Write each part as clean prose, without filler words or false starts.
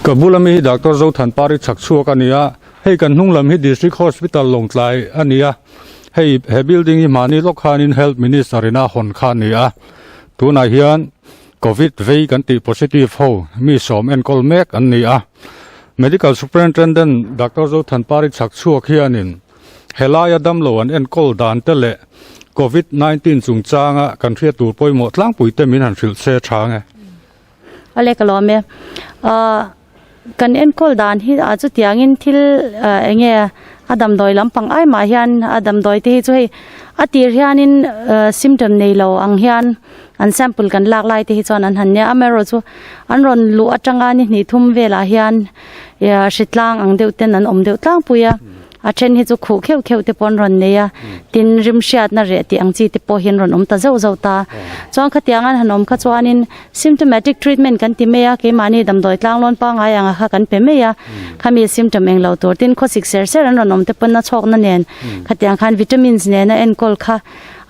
Ka bula mi hi Doctor Zothanpari chhak chhuak a ni a, hei kan hnung lam hi District Hospital Lawngtlai a ni a, hei he building hi mahni lawk khanin Health Minister in a hawn kha a ni a, tunah hian Covid vei kan tih positive ho mi sawm enkawl mek an ni a, Medical Superintendent Doctor Zothanpari chhak chhuak hianin helaia damlo an enkawl dan te leh Covid 19 chungchanga kan hriat tur pawimawh tlangpui te min han hrilh se tha nge. Ale ka lawm e. Ahh kan enkawl dan hi ah chutiangin thil ah eng nge a damdawi lampang ai mah hian a damdawi te hi chu hei a tir hianin ah symptom nei lo ang hian an sample kan lak lai te hi chuan an han nia amaherawh chu an rawn luh atanga ni hnih thum velah hian ih hritlang ang deuh ten an awm deuh tlangpui a. A then hi chu khuh kheuh kheuh te pawh an rawn nei a, tin rimhriatna reh tih ang chi te pawh hi an rawn awm ta zauh zauh ta. Chuan khatiang an han awm kha chuanin symptomatic treatment kan ti mai a, keimahni damdawi tlanglawn pangngai anga kha kan pe mai a, khami symptom eng lo tur tin khawsik ser ser an rawn awm te pawn a chhawkna nen khatiang khan vitamins nena enkawl kha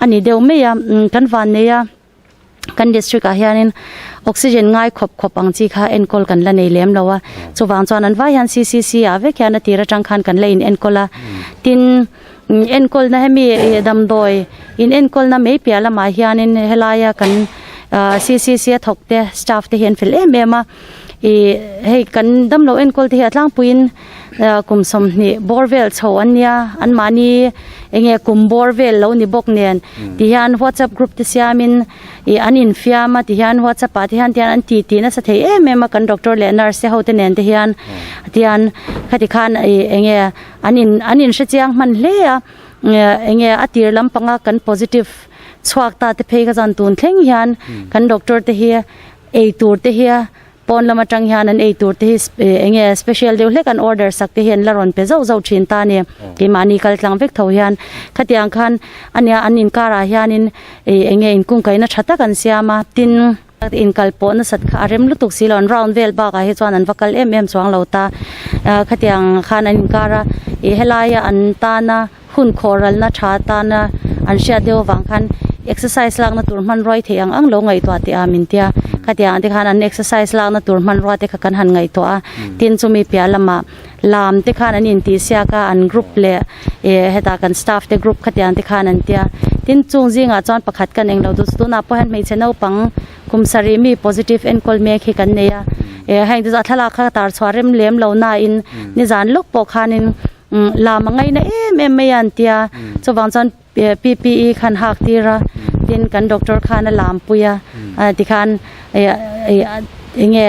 a ni deuh mai a, kan van nei a. Kan district ah hianin oxygen ngai khawp khawp ang chi kha enkawl kan la nei lem lo a, chuvang chuan an vai hian CCC ah vek hian a tir atang khan kan la in enkawl a, tin enkawl na hemi damdawi in enkawl na mai piah lamah hianin helaia kan CCC a thawk te staff te hi an fel em em a, ih hei kan damlo enkawl te hi a tlangpuiin Kum 20 bawr vel chho an nia, anmahni eng nge kum bawr vel lo ni bawk nen tihian whatsapp group te siamin ih an infiam a tihian whatsapp ah te hian tihian an ti ti nasa thei em em a kan doctor leh nurse te ho te nen te hian tihian khati khan ih eng nge an in an inhre chiang hman hle a eng nge a tir lampanga kan positive chhuak ta te phei kha chuan tun thleng hian kan doctor te hi ei tur te hi Pawn lam atang hian an ei tur te hi eng nge special deuh hlek an order sak te hi an la rawn pe zauh zauh thin ta a ni. Keimahni kal tlang vek tho hian khatiang khan a nia an inkarah hianin ih eng nge inkungkaihna tha tak an siam a, tin inkal pawh nasat kha a rem lutuk si lo an round vel bakah hi chuan an va kal em em chuang lo ta. Khatiang khan an inkar a, ih helaia an tana hun khawhralna tha tana an hriat deuh avang khan exercise lakna tur hmanruai theih ang ang lo ngaihtuah teh a min tia khatiang te khan an exercise lakna tur hmanrua te kha kan han ngaihtuah a tin chumi piah lamah lam te khan an intih siak a an group leh eh hetah kan staff te group khatiang te khan an tia tin chung zingah chuan pakhat kan englo duh chu tunah pawh hian hmeichhe naupang kum sarih mi positive enkawl mek hi kan nei a eh heng te chu a thlalak kha tar chhuah rem lem lo nain nizan lawk pawh khanin Lam a ngaina em em mai a an tia, chuvang chuan PPE khan hak tir a, tin kan doctor khan a lam pui a, tikhan enge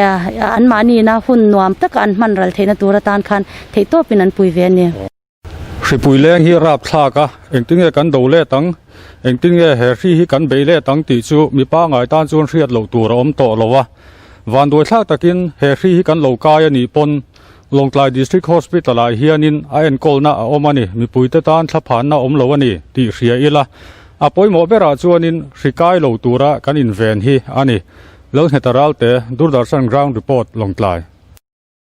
anmahni ina hun nuam taka an hman ral theihna tur atan khan theihtawpin an pui ve a ni. Hripui leng hi rap thlak a, engtinge kan do let ang, engtinge he hri hi kan bei let ang tih chu mipa ngai tan chuan hriat loh tur a awm tawh lo a, vanduai thlak takin he hri hi kan lo kai a nih pawn Lawngtlai District Hospital ah hianin a enkawlna a awm a ni, mipuite tan thlaphanna awm lo a ni tih hria ila, a pawimawh berah chuanin hri kai lo tura kan inven hi a ni. Lalngheta Ralte, Doordarshan Ground Report, Lawngtlai.